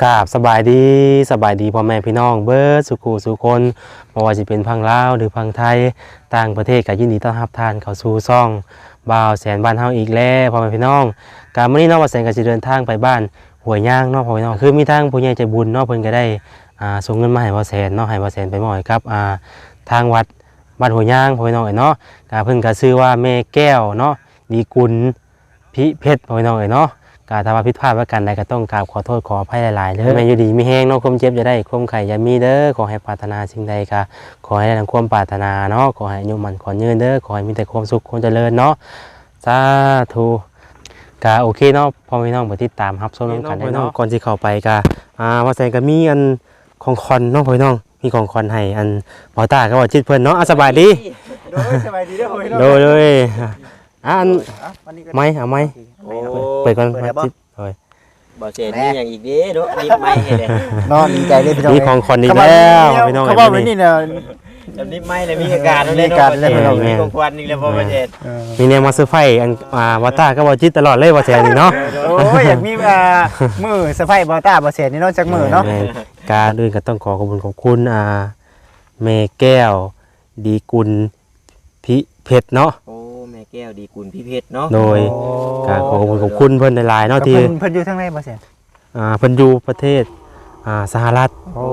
ກາບສະບາຍດີ, ສະບາຍດີພໍ່ແມ່ພີ່ນ້ອງເບິດສູ່ຄູ່ສູ່ຄົນ, ບໍ່ວ່າຊິເປັນຝັ່ງລາວ ຫຼື ຝັ່ງໄທ, ຕ່າງປະເທດ, ກໍຍິນດີຕ້ອນຮັບທ່ານເຂົ້າສູ່ຊ່ອງບ່າວແສນບ້ານເຮົາອີກແລ້ວ ພໍ່ແມ່ພີ່ນ້ອງ. ກໍມື້ນີ້ເນາະ ບ່າວແສນກໍຊິເດີນທາງໄປບ້ານຫ້ວຍຍາງເນາະ ພໍ່ແມ່ພີ່ນ້ອງ, ຄືມີທາງຜູ້ໃຫຍ່ໃຈບຸນເນາະ ເພິ່ນກໍໄດ້ ອ່າ ສົ່ງເງິນມາໃຫ້ບ່າວແສນເນາະ, ໃຫ້ບ່າວແສນໄປມອບໃຫ້ກັບ ອ່າ ທາງວັດ ວັດຫ້ວຍຍາງ ພໍ່ແມ່ພີ່ນ້ອງເອີຍເນາະ. ກໍເພິ່ນກໍຊື່ວ່າແມ່ແກ້ວເນາະ ດີກຸນ ພິເພັດ ພໍ່ແມ່ພີ່ນ້ອງເອີຍເນາະ. ກໍຖ້າວ່າຜິດພາດປະການໃດ ກໍຕ້ອງກາບຂໍໂທດຂໍອະໄພຫຼາຍໆເດີ. ແມ່ຢູ່ດີມີແຮງເນາະ, ຄວາມເຈັບຢ່າໄດ້ ຄວາມໄຂ້ຢ່າມີເດີ. ຂໍໃຫ້ປາດຖະໜາສິ່ງໃດ ກໍຂໍໃຫ້ໄດ້ດັ່ງຄວາມປາດຖະໜາເນາະ, ຂໍໃຫ້ອາຍຸໝັ້ນຂວັນຍືນເດີ, ຂໍໃຫ້ມີແຕ່ຄວາມສຸກຄວາມຈະເລີນເນາະ, ສາທຸ. ກໍໂອເຄເນາະ ພໍ່ແມ່ພີ່ນ້ອງ ໄປຕິດຕາມຮັບຊົມນຳກັນເດີເນາະ. ກ່ອນຊິເຂົ້າໄປກໍ ອ່າ ວ່າແຕ່ກໍມີອັນຂອງຂວັນເນາະ ພໍ່ແມ່ພີ່ນ້ອງ, ມີຂອງຂວັນໃຫ້ອັນບ່າວຕ້າກັບບ່າວຈິດເພິ່ນເນາະ. ອ່າ ສະບາຍດີ. ໂດຍ ສະບາຍດີເດີ ພໍ່ແມ່ພີ່ນ້ອງ. ໂດຍ ໂດຍ. ອ່າ ອັນ ເອົາ ອັນນີ້ກໍໄດ້ ໄມ ເອົາໄມ ເປີດ ເອົາ ເປີດກ່ອນ ເປີດໄດ້ບໍ່? ໂດຍ. ບ່າວແສນມີຫຍັງອີກເດ້ເນາະ ນິບໄມໃຫ້ແດ່ເນາະ. ດີໃຈເດ້ພີ່ນ້ອງ, ມີຂອງຂວັນອີກແລ້ວພີ່ນ້ອງ. ເຂົາເວົ້າແບບນີ້ນະ ນິບໄມແລ້ວມີອາການແລ້ວເນາະ, ມີຂອງຂວັນອີກແລ້ວບໍ່ແມ່ນ. ເອີ ມີແນວມາເຊີໄພອັນ ອ່າ ບ່າວຕ້າກັບບ່າວຈິດຕະຫຼອດເລີຍ ບ່າວແສນນີ້ເນາະ. ໂອ້ຍ ຢາກມີ ອ່າ ມື້ເຊີໄພບ່າວຕ້າບ່າວແສນນີ້ເນາະ ຈັກມື້ເນາະ. ແມ່ນໆ. ກ່ອນອື່ນກໍຕ້ອງຂໍຂອບຄຸນຂອບຄຸນ ອ່າ ແມ່ແກ້ວ ດີກຸນ ພິເພັດເນາະ. ໂອ້ ແມ່ແກ້ວ ດີກຸນ ພິເພັດເນາະ. ໂດຍ. ໂອ້ ກໍຂໍຂອບຄຸນຂອບຄຸນເພິ່ນຫຼາຍໆເນາະ ທີ່ ເພິ່ນ ເພິ່ນຢູ່ທາງໃດ ບ່າວແສນ? ອ່າ ເພິ່ນຢູ່ປະເທດ ອ່າ ສະຫະລັດ. ໂອ້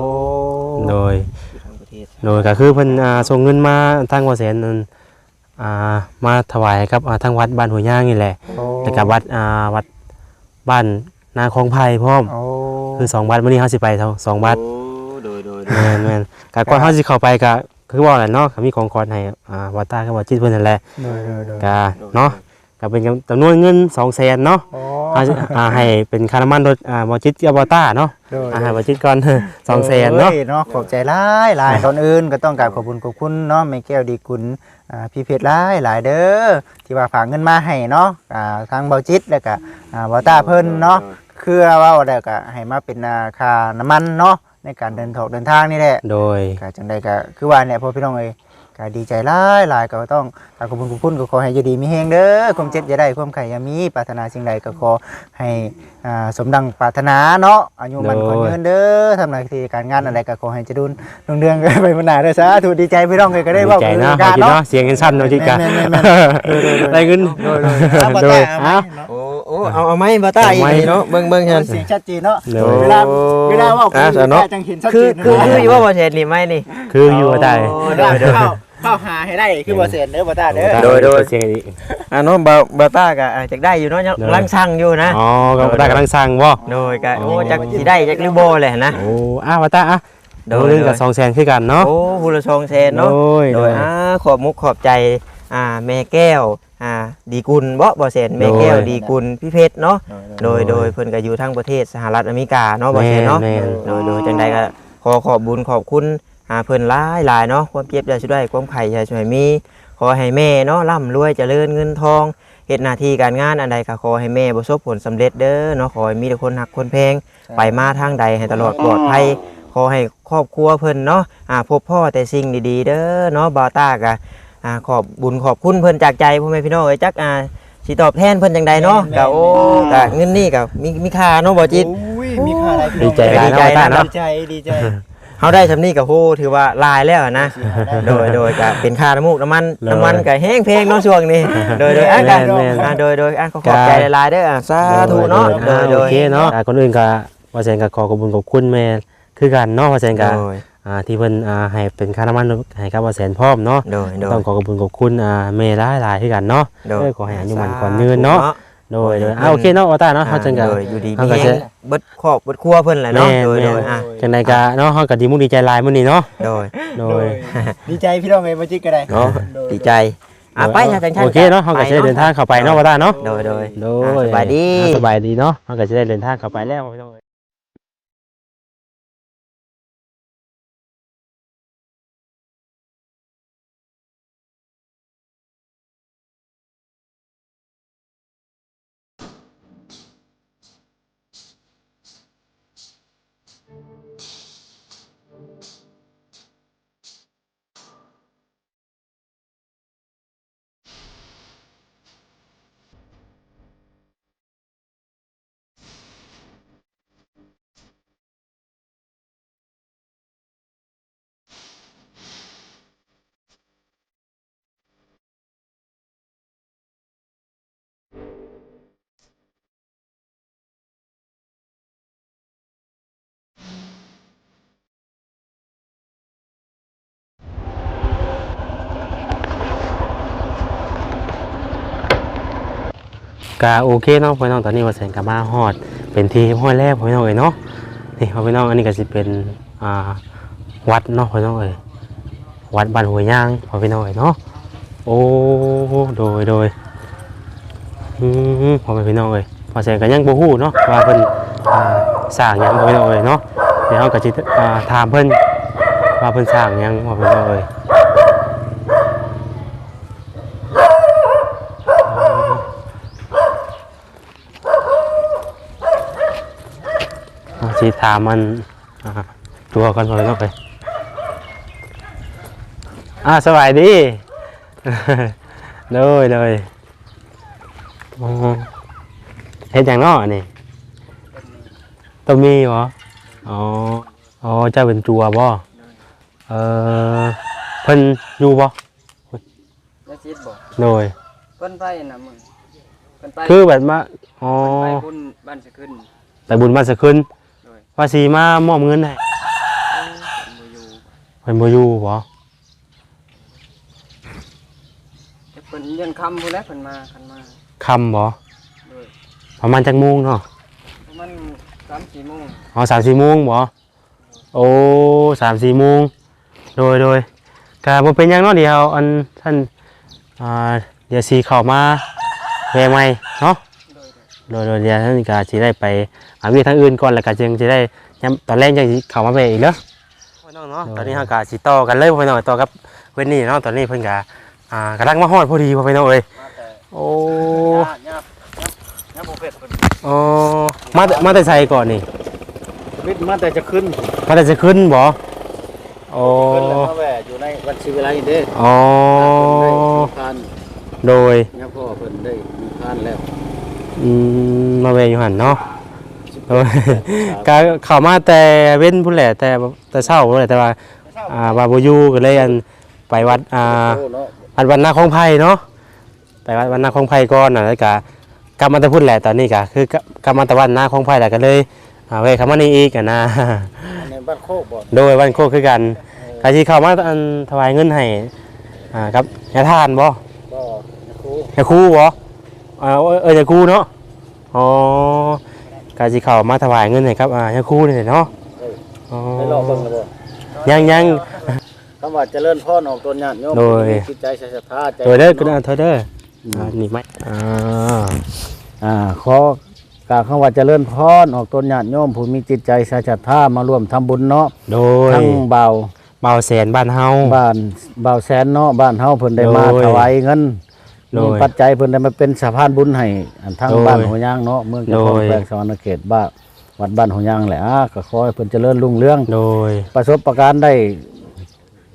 ໂດຍ ຢູ່ທາງປະເທດ. ໂດຍ ກໍຄືເພິ່ນ ອ່າ ສົ່ງເງິນມາທາງບ່າວແສນນັ້ນ ອ່າ ມາຖວາຍໃຫ້ກັບ ອ່າ ທາງວັດບ້ານຫ້ວຍຍາງນີ້ແຫຼະ. ໂອ້ ແລ້ວກໍວັດ ອ່າ ວັດບ້ານນາຄອງໄຜ່ພ້ອມ. ໂອ້ ຄືສອງວັດ, ມື້ນີ້ເຮົາຊິໄປສອງ ສອງວັດ. ໂອ້ ໂດຍໆໆ. ແມ່ນໆ. ກໍກ່ອນເຮົາຊິເຂົ້າໄປກໍ ຄືເວົ້າແຫຼະເນາະ, ກໍມີຂອງຂວັນໃຫ້ ອ່າ ບ່າວຕ້າກັບບ່າວຈິດເພິ່ນນັ້ນແຫຼະ. ໂດຍໆໆ. ກໍເນາະ ກໍເປັນຈຳນວນເງິນສອງແສນເນາະ. ອໍ ເຮົາ ອ່າ ໃຫ້ເປັນຄ່ານ້ຳມັນລົດ ອ່າ ບ່າວຈິດກັບບ່າວຕ້າເນາະ. ໂດຍໆ. ອ່າ ໃຫ້ບ່າວຈິດກ່ອນ ສອງແສນເນາະ. ໂອ້ຍເນາະ ຂອບໃຈຫຼາຍໆ. ໂດຍ. ກ່ອນອື່ນກໍຕ້ອງກາບຂອບຄຸນຂອບຄຸນເນາະ ແມ່ແກ້ວ ດີກຸນ ອ່າ ພິເພັດ ຫຼາຍໆເດີ ທີ່ວ່າຝາກເງິນມາໃຫ້ເນາະ ອ່າ ທາງບ່າວຈິດ ແລ້ວກະ ອ່າ ບ່າວຕ້າເພິ່ນເນາະ. ໂດຍໆ. ຄືວ່າເວົ້າແລ້ວກະໃຫ້ມາເປັນ ອ່າ ຄ່ານ້ຳມັນເນາະ ໃນການເດີນຖອກເດີນທາງນີ້ແຫຼະ. ໂດຍ. ກະຈັ່ງໃດກະຄືວ່າແຫຼະ ພໍ່ພີ່ນ້ອງເອີຍ, ກະດີໃຈຫຼາຍໆ. ກໍຕ້ອງກາບຂອບຄຸນຂອບຄຸນ, ກໍຂໍໃຫ້ຢູ່ດີມີແຮງເດີ, ຄວາມເຈັບຢ່າໄດ້ ຄວາມໄຂ້ຢ່າມີ, ປາດຖະໜາສິ່ງໃດກໍຂໍໃຫ້ ອ່າ ສົມດັ່ງປາດຖະໜາເນາະ, ອາຍຸໝັ້ນຂວັນຍືນເດີ. ໂດຍ. ທຳໜ້າທີ່ການງານອັນໃດກໍຂໍໃຫ້ຈະລຸນຮຸ່ງເຮືອງໄປມື້ໜ້າເດີ. ສາທຸ. ດີໃຈພີ່ນ້ອງເອີຍ, ກໍໄດ້ເວົ້າ ດີໃຈເນາະ ກັນເນາະ, ສຽງເປັນຊັ້ນເນາະຈິດກະ. ແມ່ນໆໆ. ໂດຍໆໆ. ໄດ້ເງິນ. ໂດຍໆ. ໂດຍ. ເອົາ ໂອ້ ເອົາ ເອົາໄມ້ບ່າວຕ້າອີກເນາະ, ເບິ່ງໆ ເຫັນສຽງຊັດເຈນເນາະ. ໂດຍ. ເວລາ ເວລາເວົ້າ ອ່າ ຄື ເນາະ ຈັ່ງເຫັນຊັດເຈນ. ຄື ຄືຢູ່ບໍ່ ບ່າວແສນນີ້ ໄມ້ນີ້? ຄືຢູ່ບ່າວຕ້າ. ໂອ້ ໂດຍໆ. ເຂົ້າ ເຂົ້າຫາໃຫ້ໄດ້ຄືບ່າວແສນເດີ ບ່າວຕ້າເດີ. ໂດຍໆ. ສຽງອີກ ອ່າ ເນາະ ບ່າວ ບ່າວຕ້າກໍ ອ່າ ຢາກໄດ້ຢູ່ເນາະ, ຍັງ ໂດຍ ກຳລັງສັ່ງຢູ່ນະ. ອໍ ກໍບ່າວຕ້າກຳລັງສັ່ງບໍ່? ໂດຍ. ກະ ໂອ້ ໂອ້ ຈັກຊິໄດ້ຈັກຫຼືບໍ່ແຫຼະນະ. ໂອ້ ອ່າ ບ່າວຕ້າ ອ່າ ໂດຍ ຄົນໜຶ່ງກໍ ໂດຍ ສອງແສນຄືກັນເນາະ. ໂອ້ ຜູ້ລະສອງແສນເນາະ. ໂດຍ ໂດຍ ໂດຍ. ອ່າ ຂອບມຸກຂອບໃຈ ອ່າ ແມ່ແກ້ວ ອ່າ ດີກຸນເບາະ ບໍ່ແສນ ແມ່ແກ້ວ ໂດຍ ດີກຸນພິເພັດເນາະ. ໂດຍ ໂດຍ ໂດຍ ໂດຍ. ເພິ່ນກໍຢູ່ທາງປະເທດສະຫະລັດອາເມລິກາເນາະ ບໍ່ແສນເນາະ. ແມ່ນ ແມ່ນ. ໂດຍ ໂດຍ ຈັ່ງໃດກໍຂໍຂອບບຸນຂອບຄຸນ ອ່າ ເພິ່ນຫຼາຍໆເນາະ. ຄວາມເຈັບຢ່າສູ່ໄດ້ ຄວາມໄຂ້ຢ່າສູ່ໃຫ້ມີ. ຂໍໃຫ້ແມ່ເນາະ ລ່ຳລວຍຈະເລີນເງິນທອງ, ເຮັດໜ້າທີ່ການງານອັນໃດກໍຂໍໃຫ້ແມ່ປະສົບຜົນສຳເລັດເດີເນາະ. ຂໍໃຫ້ມີແຕ່ຄົນຮັກຄົນແພງ ສາທຸ. ໄປມາທາງໃດໃຫ້ຕະຫຼອດປອດໄພ. ຂໍໃຫ້ຄອບຄົວເພິ່ນເນາະ ອ່າ ພົບພໍ້ແຕ່ສິ່ງດີໆເດີເນາະ. ບ່າວຕ້າກະ ອ່າ ຂອບບຸນຂອບຄຸນເພິ່ນຈາກໃຈ ພໍ່ແມ່ພີ່ນ້ອງເອີຍ. ຈັກ ອ່າ ຊິຕອບແທນເພິ່ນຈັ່ງໃດເນາະ. ແມ່ນໆ. ກະ ໂອ້ ກະເງິນນີ້ກະມີ ມີຄ່າເນາະ ບໍ່ຈິດ. ໂອ້ຍ ມີຄ່າຫຼາຍ ດີໃຈຫຼາຍເນາະ ບ່າວຕ້າເນາະ. ດີໃຈ ດີໃຈ. ເຮົາໄດ້ສ່ຳນີ້ກະ ໂຫ ຖືວ່າຫຼາຍແລ້ວນະ. ໂດຍ ໂດຍ ກະເປັນຄ່ານ້ຳມູກນ້ຳມັນ ໂດຍ ນ້ຳມັນກະແຮງແພງເນາະຊ່ວງນີ້. ໂດຍ ໂດຍ ອ່ະ ແມ່ນໆ. ກະ ອ່າ ໂດຍ ໂດຍ ອ່ະ ກໍຂອບໃຈຫຼາຍໆເດີ. ອ່າ ສາທຸເນາະ. ໂດຍ ໂດຍ ໂດຍ ໂດຍ. ອ່າ ໂອເຄເນາະ. ອ່າ ກ່ອນອື່ນກະ ວ່າແສນກໍຂໍຂອບຄຸນຂອບຄຸນແມ່ ຄືກັນເນາະ ວ່າແສນກະ ໂດຍ ອ່າ ທີ່ເພິ່ນ ອ່າ ໃຫ້ເປັນຄ່ານ້ຳມັນໃຫ້ກັບວ່າແສນພ້ອມເນາະ. ໂດຍ ໂດຍ. ຕ້ອງຂໍຂອບຄຸນຂອບຄຸນ ອ່າ ແມ່ຫຼາຍໆຄືກັນເນາະ. ໂດຍ ເອີ ຂໍໃຫ້ອາຍຸໝັ້ນຂວັນຍືນເນາະ. ໂດຍ ໂດຍ ໂດຍ. ອ່າ ໂອເຄເນາະ ບ່າວຕ້າເນາະ. ອ່າ ເຮົາຈັ່ງກະ ໂດຍ ຢູ່ດີມີແຮງເບິດຄອບເບິດຄົວເພິ່ນແຫຼະເນາະ. ແມ່ນ ໂດຍ ໂດຍ. ອ່າ ຈັ່ງໃດກະເນາະ ເຮົາກະດີມຸກດີໃຈຫຼາຍມື້ນີ້ເນາະ. ໂດຍ ໂດຍ. ດີໃຈພີ່ນ້ອງເອີຍ ບໍ່ຈິດກໍໄດ້ເນາະ. ໂດຍ ດີໃຈ. ອ່າ ໂດຍ ໄປ ຖ້າຈັ່ງຊັ້ນ ໂອເຄເນາະ ເຮົາກໍຊິໄດ້ເດີນທາງເຂົ້າໄປເນາະ ບ່າວຕ້າເນາະ. ໂດຍ ໂດຍ. ອ່າ ສະບາຍດີ ອ່າ ສະບາຍດີເນາະ. ເຮົາກໍຊິໄດ້ເດີນທາງເຂົ້າໄປແລ້ວ ພີ່ນ້ອງເອີຍ. ກະໂອເຄເນາະ ພໍ່ແມ່ພີ່ນ້ອງ, ຕອນນີ້ບ່າວແສນກະມາຮອດເປັນທີ່ຮຽບຮ້ອຍແລ້ວ ພໍ່ແມ່ພີ່ນ້ອງເອີຍເນາະ. ນີ້ ພໍ່ແມ່ພີ່ນ້ອງ ອັນນີ້ກະຊິເປັນ ອ່າ ວັດເນາະ ພໍ່ແມ່ພີ່ນ້ອງເອີຍ, ວັດບ້ານຫ້ວຍຍາງ ພໍ່ແມ່ພີ່ນ້ອງເອີຍເນາະ. ໂອ້ ໂດຍ ໂດຍ ອືມ ພໍ່ແມ່ພີ່ນ້ອງເອີຍ, ບ່າວແສນກະຍັງບໍ່ຮູ້ເນາະວ່າເພິ່ນ ອ່າ ສ້າງຫຍັງ ພໍ່ແມ່ພີ່ນ້ອງເອີຍເນາະ. ດຽວເຮົາກະຊິ ອ່າ ຖາມເພິ່ນວ່າເພິ່ນສ້າງຫຍັງ ພໍ່ແມ່ພີ່ນ້ອງເອີຍ. ເຮົາຊິຖາມອັນ ອ່າ ຕົວກ່ອນ ພໍ່ແມ່ພີ່ນ້ອງເອີຍ. ອ່າ ສະບາຍດີ. ໂດຍ ໂດຍ. ອໍ ເຮັດຫຍັງເນາະອັນນີ້? ຕົ້ມໝີ່ບໍ? ອໍ ອໍ ເຈົ້າເປັນຕົວບໍ? ໂດຍ. ເອີ ເພິ່ນຢູ່ບໍ? ຍາຊິດບໍ? ໂດຍ. ເພິ່ນໄປນະມື້ ເພິ່ນໄປ ຄືແບບມາ ອໍ ເພິ່ນໄປບຸນບ້ານສະຂຶ້ນ. ໄປບຸນບ້ານສະຂຶ້ນ. ໂດຍ. ວ່າຊິມາມອບເງິນໃຫ້. ເອີ ເພິ່ນບໍ່ຢູ່. ເພິ່ນບໍ່ຢູ່ບໍ? ແຕ່ເພິ່ນຢ້ານຄ່ຳພຸ້ນແຫຼະ ເພິ່ນມາ ຄັນມາ ຄ່ຳບໍ? ໂດຍ. ປະມານຈັກໂມງເນາະ? ປະມານສາມສີ່ໂມງ. ອໍ ສາມສີ່ໂມງບໍ? ໂອ້ ສາມສີ່ໂມງ. ໂດຍ ໂດຍ. ກະບໍ່ເປັນຫຍັງເນາະ, ດຽວອັນ ທ່ານ ອ່າ ດຽວຊິເຂົ້າມາແວ່ໃໝ່ເນາະ. ໂດຍ ໂດຍ. ດຽວທ່ານກະຊິໄດ້ໄປຫາວຽກທາງອື່ນກ່ອນ ແລ້ວກະຈຶ່ງຊິໄດ້ ຍາມຕອນແລງຈັ່ງຊິເຂົ້າມາແວ່ອີກເດີ້ ພໍ່ແມ່ພີ່ນ້ອງເນາະ. ໂດຍ. ຕອນນີ້ເຮົາກະຊິຕໍ່ກັນເລີຍ ພໍ່ແມ່ພີ່ນ້ອງ, ຕໍ່ກັບເວັນນີ້ເນາະ. ຕອນນີ້ເພິ່ນກະ ອ່າ ກຳລັງມາຮອດພໍດີ ພໍ່ແມ່ພີ່ນ້ອງເອີຍ. ໂອ້ ຍາ ຍາ ຍາບໍ່ເຜັດເພິ່ນ. ອໍ ມາແຕ່ ມາແຕ່ໃສກ່ອນນີ້? ວິດ ມາແຕ່ຈະຂຶ້ນ. ມາແຕ່ຈະຂຶ້ນບໍ? ອໍ ຂຶ້ນແລ້ວມາແວ່ຢູ່ໃນວັດສີວິໄລເດ້. ອໍ ໂດຍ. ຍາພໍ່ເພິ່ນໄດ້ນິບພານແລ້ວ. ອືມ ມາແວ່ຢູ່ຫັ້ນເນາະ. ໂດຍ. ກະເຂົ້າມາແຕ່ເວັນພຸ້ນແຫຼະ ແຕ່ ແຕ່ເຊົ້າພຸ້ນແຫຼະ ແຕ່ວ່າ ອ່າ ວ່າບໍ່ຢູ່ ກະເລີຍ ອັນ ໄປວັດ ອ່າ ວັດ ວັດນາຄອງໄຜ່ເນາະ. ໄປວັດ ວັດນາຄອງໄຜ່ກ່ອນນະ ແລ້ວກະກັບມາແຕ່ພຸ້ນແຫຼະ. ຕອນນີ້ກະຄືກັບ ກັບມາແຕ່ວັດນາຄອງໄຜ່ແລ້ວ ກະເລີຍ ອ່າ ແວ່ເຂົ້າມານີ້ອີກຫັ້ນນະ. ອັນນີ້ບ້ານໂຄກບໍ? ໂດຍ ບ້ານໂຄກຄືກັນ. ເອີ ກະຊິເຂົ້າມາ ອັນ ຖວາຍເງິນໃຫ້ ອ່າ ກັບຍາທ່ານບໍ? ບໍ່ ຍາຄູ. ຍາຄູບໍ? ເອີ ເອີ ຍາຄູເນາະ. ອໍ ກະຊິເຂົ້າມາຖວາຍເງິນໃຫ້ກັບ ອ່າ ຍາຄູນີ້ແຫຼະເນາະ. ເອີ ອໍ ໄປລອກເບິ່ງແລ້ວບໍ່? ຍັງ ຍັງ. ຄຳວ່າຈະເລີນພອນອອກຕົນຍາດໂຍມ. ໂດຍ. ຜູ້ມີຈິດໃຈໃສສັດທາ ໃຈ ໂດຍເດີ ເນາະ ເດີ. ອືມ ອ່າ ນີ້ໄມ້ ອ່າ ອ່າ ຂໍກ່າວຄຳວ່າຈະເລີນພອນອອກຕົນຍາດໂຍມຜູ້ມີຈິດໃຈໃສສັດທາມາຮ່ວມທຳບຸນເນາະ. ໂດຍ. ທັງບ່າວ ບ່າວແສນບ້ານເຮົາ ບ້ານ ບ່າວແສນເນາະ ບ້ານເຮົາ ເພິ່ນໄດ້ມາ ໂດຍ ຖວາຍເງິນ. ໂດຍ. ມີປັດໄຈ ເພິ່ນໄດ້ມາເປັນສະພານບຸນໃຫ້ ອັນ ທັງ ໂດຍ ບ້ານຫົວຍາງເນາະ ເມືອງຈຳພອນ ໂດຍ ແຂວງສະຫວັນນະເຂດ ບ້ານ ວັດບ້ານຫົວຍາງແຫຼະ. ອ່າ ກໍຂໍໃຫ້ເພິ່ນຈະເລີນຮຸ່ງເຮືອງ ໂດຍ ປະສົບປະການໄດ້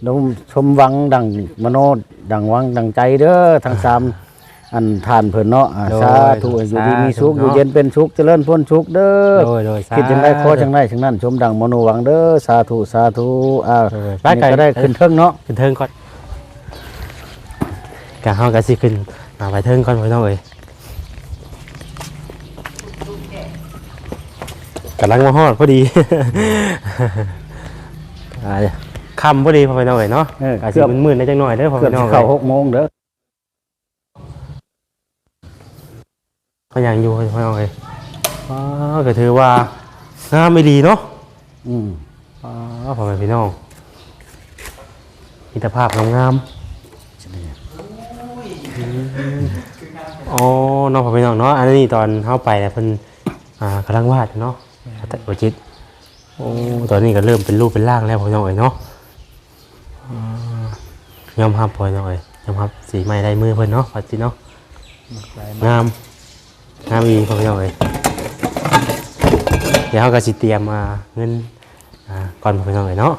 ສົມ ສົມຫວັງດັ່ງມະໂນ ດັ່ງຫວັງດັ່ງໃຈເດີ ທັງສາມ ອ່າ ອັນທ່ານເພິ່ນເນາະ. ອ່າ ໂດຍ ສາທຸ ຢູ່ດີມີສຸກ ສາທຸເນາະ ຢູ່ເຢັນເປັນສຸກ ຈະເລີນພົ້ນສຸກເດີ. ໂດຍ ໂດຍ ສາທຸ ຄິດຈັ່ງໃດຂໍຈັ່ງໃດ ເຊິ່ງນັ້ນ ສົມດັ່ງມະໂນຫວັງເດີ. ສາທຸ ສາທຸ. ອ່າ ໂດຍ ໄປ ນີ້ກໍໄດ້ ໄປ ຂຶ້ນເທິງເນາະ ຂຶ້ນເທິງກ່ອນ. ກະເຮົາກະຊິຂຶ້ນ ອ່າ ໄປເທິງກ່ອນ ພີ່ນ້ອງເອີຍ. ກຳລັງມາຮອດພໍດີ ອ່າ ຄ່ຳພໍດີ ພໍ່ແມ່ພີ່ນ້ອງເອີຍເນາະ. ເອີ ກະຊິ ເກືອບ ມືດໆ ແດ່ຈັກໜ້ອຍເດີ ພໍ່ແມ່ພີ່ນ້ອງເອີຍ. ເກືອບຊິເຂົ້າຫົກໂມງເດີ. ເຮົາຍັງຢູ່ ພີ່ນ້ອງເອີຍ. ອໍ ກໍຖືວ່າງາມອີ່ຫຼີເນາະ. ອືມ ອໍ ພໍ່ແມ່ພີ່ນ້ອງ ມິດຕະພາບງາມໆ. ອໍ ເນາະ ພໍ່ແມ່ພີ່ນ້ອງເນາະ. ອັນນີ້ຕອນເຮົາໄປແລ້ວ ເພິ່ນ ອ່າ ກຳລັງວາດເນາະ ແມ່ນ ບໍ່ຈິດ. ໂອ້ ຕອນນີ້ກໍເລີ່ມເປັນຮູບເປັນຮ່າງແລ້ວ ພໍ່ແມ່ພີ່ນ້ອງເອີຍເນາະ. ອ່າ ຍອມຮັບ ພໍ່ແມ່ພີ່ນ້ອງເອີຍ ຍອມຮັບສີໄມ້ລາຍມືເພິ່ນເນາະ ວ່າຈິດເນາະ. ງາມ ງາມອີ່ຫຼີ ພໍ່ແມ່ພີ່ນ້ອງເອີຍ. ດຽວເຮົາກໍຊິຕຽມ ອ່າ ເງິນ ອ່າ ກ່ອນ ພໍ່ແມ່ພີ່ນ້ອງເອີຍເນາະ.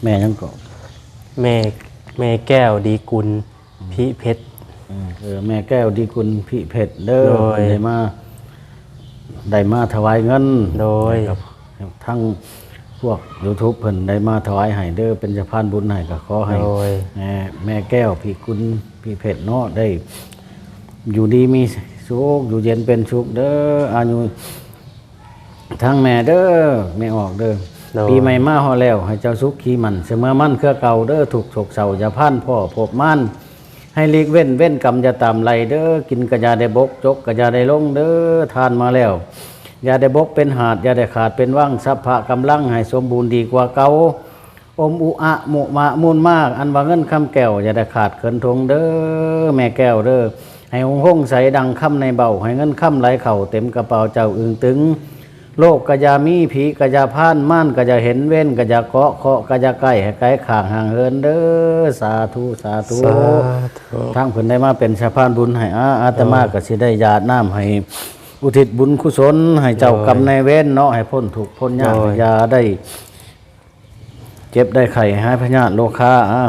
ແມ່ຫຍັງເກາະ? ແມ່ ແມ່ແກ້ວດີກຸນ ອືມ ພິເພັດ. ເອີ ເອີ ແມ່ແກ້ວດີກຸນພິເພັດເດີ. ໂດຍ ເພິ່ນໄດ້ມາ ໄດ້ມາຖວາຍເງິນ. ໂດຍ ແລ້ວກໍທັງພວກຢູທູບເພິ່ນໄດ້ມາຖວາຍໃຫ້ເດີ ເປັນສະພານບຸນໃຫ້ ກໍຂໍໃຫ້ ໂດຍ ແມ່ ແມ່ແກ້ວພິກຸນພິເພັດເນາະ ໄດ້ຢູ່ດີມີສຸກ ຢູ່ເຢັນເປັນສຸກເດີ. ອາຍຸ ທັງແມ່ເດີ ແມ່ອອກເດີ ໂດຍ ປີໃໝ່ມາຮອດແລ້ວ ໃຫ້ເຈົ້າສຸກຄີໝັ້ນ ສະເໝີໝັ້ນເຄືອເກົ່າເດີ ທຸກໂສກເສົ້າຢ່າຜ່ານ ພໍ້ພົບມານ ໃຫ້ຫຼີກເວັ້ນ ເວັ້ນກຳຢ່າຕາມໄລ່ເດີ ກິນກະຢ່າໄດ້ບົກ ຈົກກະຢ່າໄດ້ຫຼົງເດີ ທານມາແລ້ວ ຢ່າໄດ້ບົກເປັນຫາດ ຢ່າໄດ້ຂາດເປັນວັງ ສັບພະກຳລັງໃຫ້ສົມບູນດີກວ່າເກົ່າ ອົມອຸອະມຸມະມູນມາ ອັນວ່າເງິນຄຳແກ້ວ ຢ່າໄດ້ຂາດເຂີນຖົງເດີ ແມ່ແກ້ວເດີ ໃຫ້ຫົງຫົງໃສດັ່ງຄຳໃນເບົາ ໃຫ້ເງິນຄຳໄຫຼເຂົ້າເຕັມກະເປົາເຈົ້າອຶ່ງຕຶງ ໂລກກະຢ່າມີ ຜີກະຢ່າຜ່ານ ມານກະຢ່າເຫັນ ເວນກະຢ່າເກາະ ເຄາະກະຢ່າໃກ້ ໃຫ້ໄກຂ້າງຫ່າງເຫີນເດີ ສາທຸ ສາທຸ ສາທຸ ທາງເພິ່ນໄດ້ມາເປັນສະພານບຸນໃຫ້ ອາ ອາຕະມາ ໂດຍ ກະຊິໄດ້ຢາດນ້ຳໃຫ້ ອຸທິດບຸນກຸສົນໃຫ້ເຈົ້າ ໂດຍ ກຳນາຍເວນເນາະ ໃຫ້ພົ້ນທຸກພົ້ນຍາກ ໂດຍ ຢ່າໄດ້ ເຈັບໄດ້ໄຂ້ ຫາຍພະຍາດໂລຄາ ອາ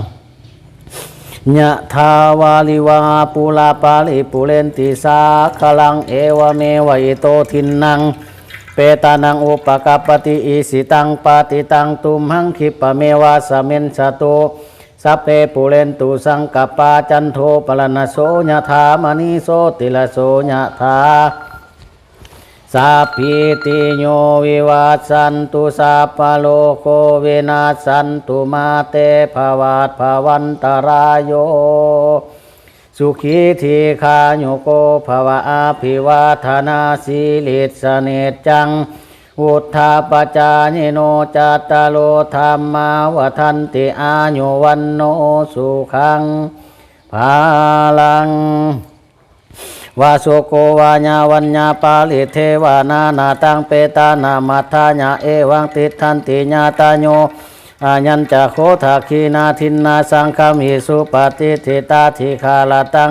ຍະຖາວາລິວະຫາປູລາປາລິປູເຣນຕິສາຄະລັງ ເອວະເມວະອິໂຕທິນນັງ ເປຕານັງ ອຸປະກັບປະຕິ ອິຊິຕັງ ປະຕິຕັງ ຕຸມຫັງ ຂິບປະເມວະ ສະມິນຊະຕຸ ສັບເພ ປູເຣນຕຸ ສັງກັບປາ ຈັນໂທ ປະລະນະໂສ ຍະຖາ ມະນີ ໂຊຕິລະໂສ ຍະຖາ ສາບພີຕິໂຍ ວິວັດສັນຕຸ ສັບພະໂລໂກ ວິນັດສັນຕຸ ມາເຕ ພະວັດພະວັນຕະລາໂຍ ສຸຂີ ທີຄາຍຸໂກ ພະວະ ອະພິວາທະນາ ສີລິດສະນິດຈັງ ວຸດທາປະຈາຍິໂນ ຈັດຕາໂລ ທຳມາ ວັດທັນຕິ ອາຍຸ ວັນໂນ ສຸຂັງ ພະລັງ ວາໂສໂກ ວາຍາວັນຍາ ປາລິດເທວະ ນານາຕັງ ເປຕານາ ມັດຖາຍະ ເອວັງ ຕິດທັນຕິ ຍາຕາໂຍ ອາຍັນຈະ ໂຄທະຄີນາ ທິນນາ ສັງຄາມິ ສຸປະຕິດຖິຕາ ທິຄາລະຕັງ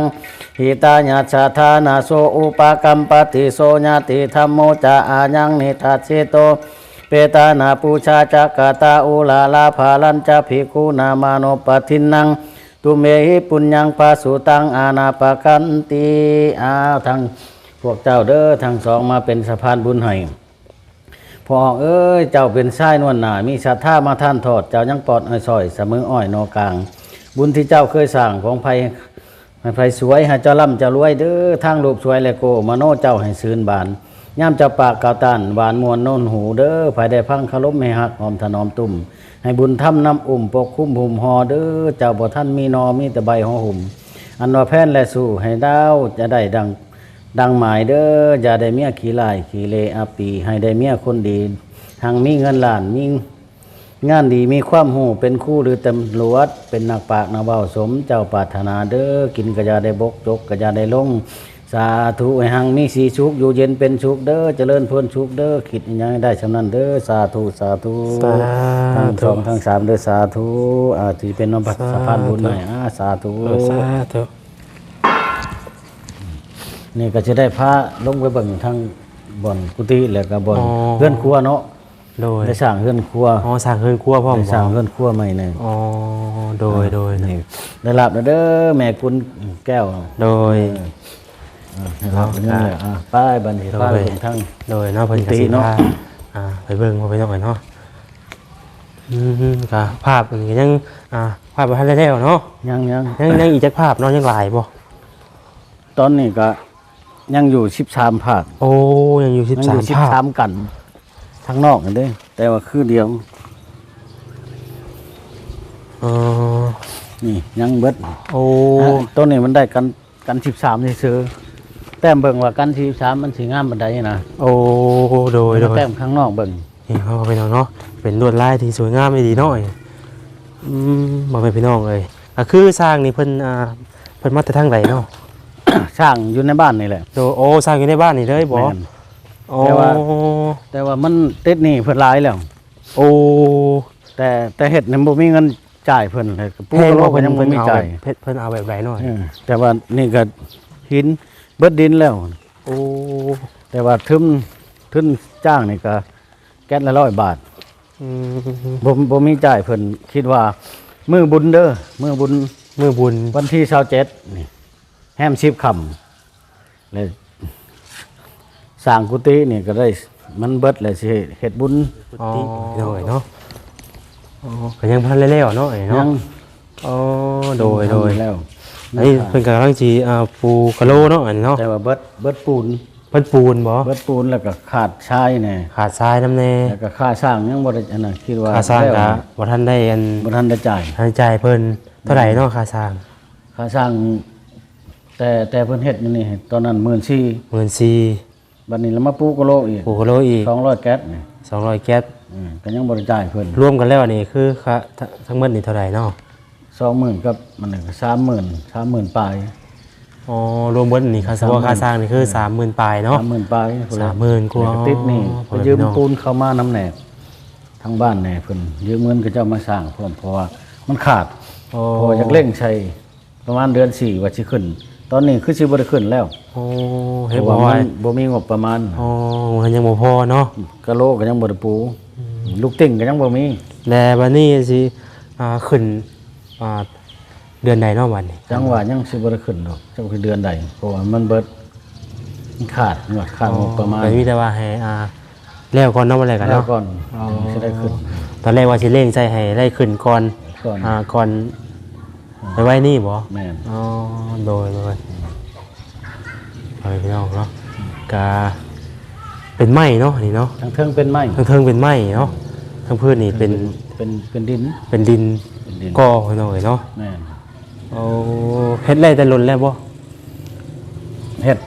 ຫິຕາຍັດສະຖານະ ໂສ ອຸປະກັມປະຕິ ໂສຍາຕິທຳໂມ ຈະ ອາຍັງ ນິທັດສິໂຕ ເປຕານາ ປູຊາ ຈັກກະຕາ ອຸລາລາ ພາລັນຈະ ພິກຂຸນາ ມານຸປະທິນນັງ ຕຸມເມຫິ ປຸນຍັງ ພະສຸຕັງ ອານາປະກັນຕິ ອາ ທັງພວກເຈົ້າເດີ ທັງສອງມາເປັນສະພານບຸນໃຫ້ ພໍ່ອອກເອີຍ ເຈົ້າເປັນຊາຍນວນໜ້າ ມີສັດທາມາທານທອດ ເຈົ້າຍັງປອດອ້ອຍຊ່ອຍ ສະເໝີອ້ອຍໜໍ່ກາງ ບຸນທີ່ເຈົ້າເຄີຍສ້າງຂອງໃຜ ໃຫ້ໃຜສວຍ ໃຫ້ເຈົ້າລ່ຳເຈົ້າລວຍເດີ ທາງຮູບສວຍແລະໂກ ມະໂນເຈົ້າໃຫ້ຊື່ນບານ ຍາມເຈົ້າປາກກ່າວຕ້ານ ຫວານມ່ວນໂນນຫູເດີ ໃຜໄດ້ຟັງຄາລົມໃຫ້ຮັກຫອມຖະໜອມຕຸ້ມ ໃຫ້ບຸນທຳນຳອຸ້ມປົກຄຸມຫຸ້ມຫໍ່ເດີ ເຈົ້າບໍ່ທັນມີໜໍ່ ມີແຕ່ໃບຫໍ່ຫຸ້ມ ອັນວ່າແພນແລະຊູ້ ໃຫ້ດາວຈະໄດ້ດັ່ງ ດັ່ງໝາຍເດີ ຢ່າໄດ້ເມຍຂີ້ລ້າຍຂີ້ເລອະປີ ໃຫ້ໄດ້ເມຍຄົນດີ ຮັ່ງມີເງິນລ້ານ ມີງານດີ ມີຄວາມຮູ້ ເປັນຄູ ຫຼື ຕຳຫຼວດ ເປັນນັກປາກນັກເວົ້າ ສົມເຈົ້າປາດຖະໜາເດີ ກິນກະຢ່າໄດ້ບົກ ຈົກກະຢ່າໄດ້ຫຼົງ ສາທຸ ໃຫ້ຮັ່ງມີສີສຸກ ຢູ່ເຢັນເປັນສຸກເດີ ຈະເລີນເພີນສຸກເດີ ຄິດອີ່ຫຍັງໃຫ້ໄດ້ຊ່ຳນັ້ນເດີ ສາທຸ ສາທຸ ສາທຸ ທັງສອງທັງສາມເດີ ສາທຸ ອາ ທີ່ເປັນນຳ ສາທຸ ສະພານບຸນໃຫ້ ອາ ສາທຸ ໂດຍ ສາທຸ ນີ້ກໍຊິໄດ້ພາລົງໄປເບິ່ງທາງບ່ອນກຸຕິ ແລ້ວກໍບ່ອນ ອໍ ເຮືອນຄົວເນາະ ໂດຍ ໄດ້ສ້າງເຮືອນຄົວ ອໍ ສ້າງເຮືອນຄົວພ້ອມ ໄດ້ສ້າງເຮືອນຄົວໃໝ່ແນ່ ອໍ ໂດຍ ອ່າ ໂດຍ ນີ້ ໄດ້ລາບແລ້ວເດີ ແມ່ກຸນແກ້ວ ໂດຍ ເອີ ອ່າ ໄດ້ລາບແລ້ວ ອ່າ ໄປບັດນີ້ ໂດຍ ພາໄປເບິ່ງທາງ ໂດຍເນາະ ເພິ່ນກໍຊິພາ ອ່າ ໄປເບິ່ງ ພໍ່ພີ່ນ້ອງເອີຍເນາະ ອືມ ກໍພາບອັນນີ້ກໍຍັງ ອ່າ ພາບບໍ່ທັນໄດ້ແລ້ວເນາະ ຍັງ ຍັງ ຍັງ ຍັງອີກຈັກພາບເນາະ ຍັງຫຼາຍບໍ່? ຕອນນີ້ກໍຍັງຢູ່ສິບສາມພາກ ໂອ້ ຍັງຢູ່ສິບສາມ ຍັງຢູ່ສິບສາມພາກ ກັນ ທາງນອກຫັ້ນເດ້ ແຕ່ວ່າຄືດຽວ ອໍ ນີ້ຍັງເບິດ ໂອ້ ອ່າ ໂຕນີ້ມັນໄດ້ກັນ ກັນສິບສາມຊື່ໆ ແຕ້ມເບິ່ງວ່າກັນສິບສາມມັນຊິງາມປານໃດນະ ໂອ້ ໂດຍ ໂດຍ ແຕ້ມຂ້າງນອກເບິ່ງ ນີ້ເນາະ ພີ່ນ້ອງເນາະ ເປັນລວດລາຍທີ່ສວຍງາມອີ່ຫຼີເນາະ ອືມ ພໍ່ແມ່ພີ່ນ້ອງເອີຍ ກໍຄືຊ່າງນີ້ເພິ່ນ ອ່າ ເພິ່ນມາແຕ່ທາງໃດເນາະ? ຊ່າງຢູ່ໃນບ້ານນີ້ແຫຼະ ໂດຍ ໂອ້ ຊ່າງຢູ່ໃນບ້ານນີ້ເລີຍບໍ? ແມ່ນ ອໍ ແຕ່ວ່າ ແຕ່ວ່າມັນຕິດໜີ້ເພິ່ນຫຼາຍແລ້ວ ໂອ້ ແຕ່ ແຕ່ເຮັດນັ້ນບໍ່ມີເງິນ ຈ່າຍເພິ່ນ ແລ້ວກໍປູກະໂລກໍຍັງບໍ່ມີຈ່າຍ ເພິ່ນເອົາແບບໃດເນາະ ເອີ ແຕ່ວ່ານີ້ກໍຫີນເບິດດິນແລ້ວ ໂອ້ ແຕ່ວ່າທຶນ ທຶນຈ້າງນີ້ກໍແກັດລະຮ້ອຍບາດ ອືມ ບໍ່ ບໍ່ມີຈ່າຍເພິ່ນ ຄິດວ່າມື້ບຸນເດີ ມື້ບຸນ ມື້ບຸນ ວັນທີຊາວເຈັດນີ້ ແຮມສິບຄ່ຳ ແລ້ວສ້າງກຸຕິນີ້ກໍໄດ້ ມັນເບິດແລ້ວ ຊິເຮັດບຸນ ອໍ ໂດຍເນາະ ອໍ ກໍຍັງບໍ່ທັນໄດ້ແລ້ວເນາະ ເນາະ ຍັງ ອໍ ໂດຍ ໂດຍ ຍັງບໍ່ທັນໄດ້ແລ້ວ ອັນນີ້ເພິ່ນກຳລັງຊິ ອ່າ ປູກະໂລເນາະ ອັນນີ້ເນາະ ແຕ່ວ່າເບິດ ເບິດປູນ ເບິດປູນບໍ່? ເບິດປູນ ແລ້ວກໍຂາດຊາຍແດ່ ຂາດຊາຍນຳແດ່ ແລ້ວກໍຄ່າສ້າງຍັງບໍ່ໄດ້ ອັນນັ້ນ ຄິດວ່າຄ່າສ້າງກໍບໍ່ທັນໄດ້ ອັນ ບໍ່ທັນໄດ້ຈ່າຍ ທັນໄດ້ຈ່າຍເພິ່ນ. ເທົ່າໃດເນາະ ອືມ ຄ່າສ້າງ? ຄ່າສ້າງ ແຕ່ ແຕ່ເພິ່ນເຮັດຢູ່ນີ້ ຕອນນັ້ນ ໝື່ນສີ່ ໝື່ນສີ່ ບັດນີ້ລະມາປູກະໂຫຼອີກ ປູກະໂຫຼອີກ ສອງຮ້ອຍແກັດນີ້ ສອງຮ້ອຍແກັດ ອືມ ກໍຍັງບໍ່ໄດ້ຈ່າຍເພິ່ນ. ລວມກັນແລ້ວນີ້ຄືຄ່າ ທັງໝົດນີ້ເທົ່າໃດເນາະ? ສອງໝື່ນກັບມັນນີ້ກໍສາມໝື່ນ ສາມໝື່ນປາຍ. ອໍ ລວມເບິດນີ້ຄ່າ ສາມໝື່ນ ຄ່າສ້າງນີ້ຄື ອືມ ສາມໝື່ນປາຍເນາະ ສາມໝື່ນປາຍພຸ້ນແຫຼະ ສາມໝື່ນກວ່າ ແລ້ວກໍຕິດໜີ້ ອໍ ເພິ່ນຢືມປູນເຂົາມານຳແດ່ ທາງບ້ານແດ່ ເພິ່ນຢືມເງິນເຂົາເຈົ້າມາສ້າງພ້ອມ ເພາະວ່າມັນຂາດ ອໍ ເພາະວ່າຢາກເລັ່ງໃສ່ ປະມານເດືອນສີ່ວ່າຊິຂຶ້ນ ຕອນນີ້ຄືຊິບໍ່ໄດ້ຂຶ້ນແລ້ວ. ໂອ້ ເຮັດ ເພາະວ່າມັນບໍ່ມີງົບປະມານ. ອໍ ມັນຍັງບໍ່ພໍເນາະ ກະໂຫຼກໍຍັງບໍ່ໄດ້ປູ ອືມ ລູກຕິ່ງກໍຍັງບໍ່ມີ. ແລ້ວບັດນີ້ຊິ ອ່າ ຂຶ້ນ ອ່າ ເດືອນໃດເນາະບັດນີ້? ຈັ່ງວ່າຍັງຊິບໍ່ໄດ້ຂຶ້ນດອກ ຈັກຄືເດືອນໃດ ເພາະວ່າມັນເບິດ ມັນຂາດ ຂາດ ອໍ ງົບປະມານ ກໍມີແຕ່ວ່າໃຫ້ ອ່າ ແລ້ວກ່ອນເນາະ ບັດແລ້ວກັນເນາະ ແລ້ວກ່ອນ ອໍ ຈຶ່ງຊິໄດ້ຂຶ້ນ. ຕອນແລກວ່າຊິເລັ່ງໃສ່ໃຫ້ໄດ້ຂຶ້ນກ່ອນ ກ່ອນ ອ່າ ກ່ອນ ອ່າ ໄວໆນີ້ບໍ? ແມ່ນ ອໍ ໂດຍໆ ພໍ່ແມ່ພີ່ນ້ອງເນາະ ກະເປັນໄມ້ເນາະ ນີ້ເນາະ ທາງເທິງເປັນໄມ້ ທາງເທິງເປັນໄມ້ເນາະ ທາງພື້ນນີ້ເປັນ ເປັນ ເປັນດິນ ເປັນດິນ ເປັນດິນ ກໍພີ່ນ້ອງເອີຍເນາະ. ແມ່ນ ໂອ້ ເຮັດໄດ້ແຕ່ດົນແລ້ວບໍ່? ເຮັດ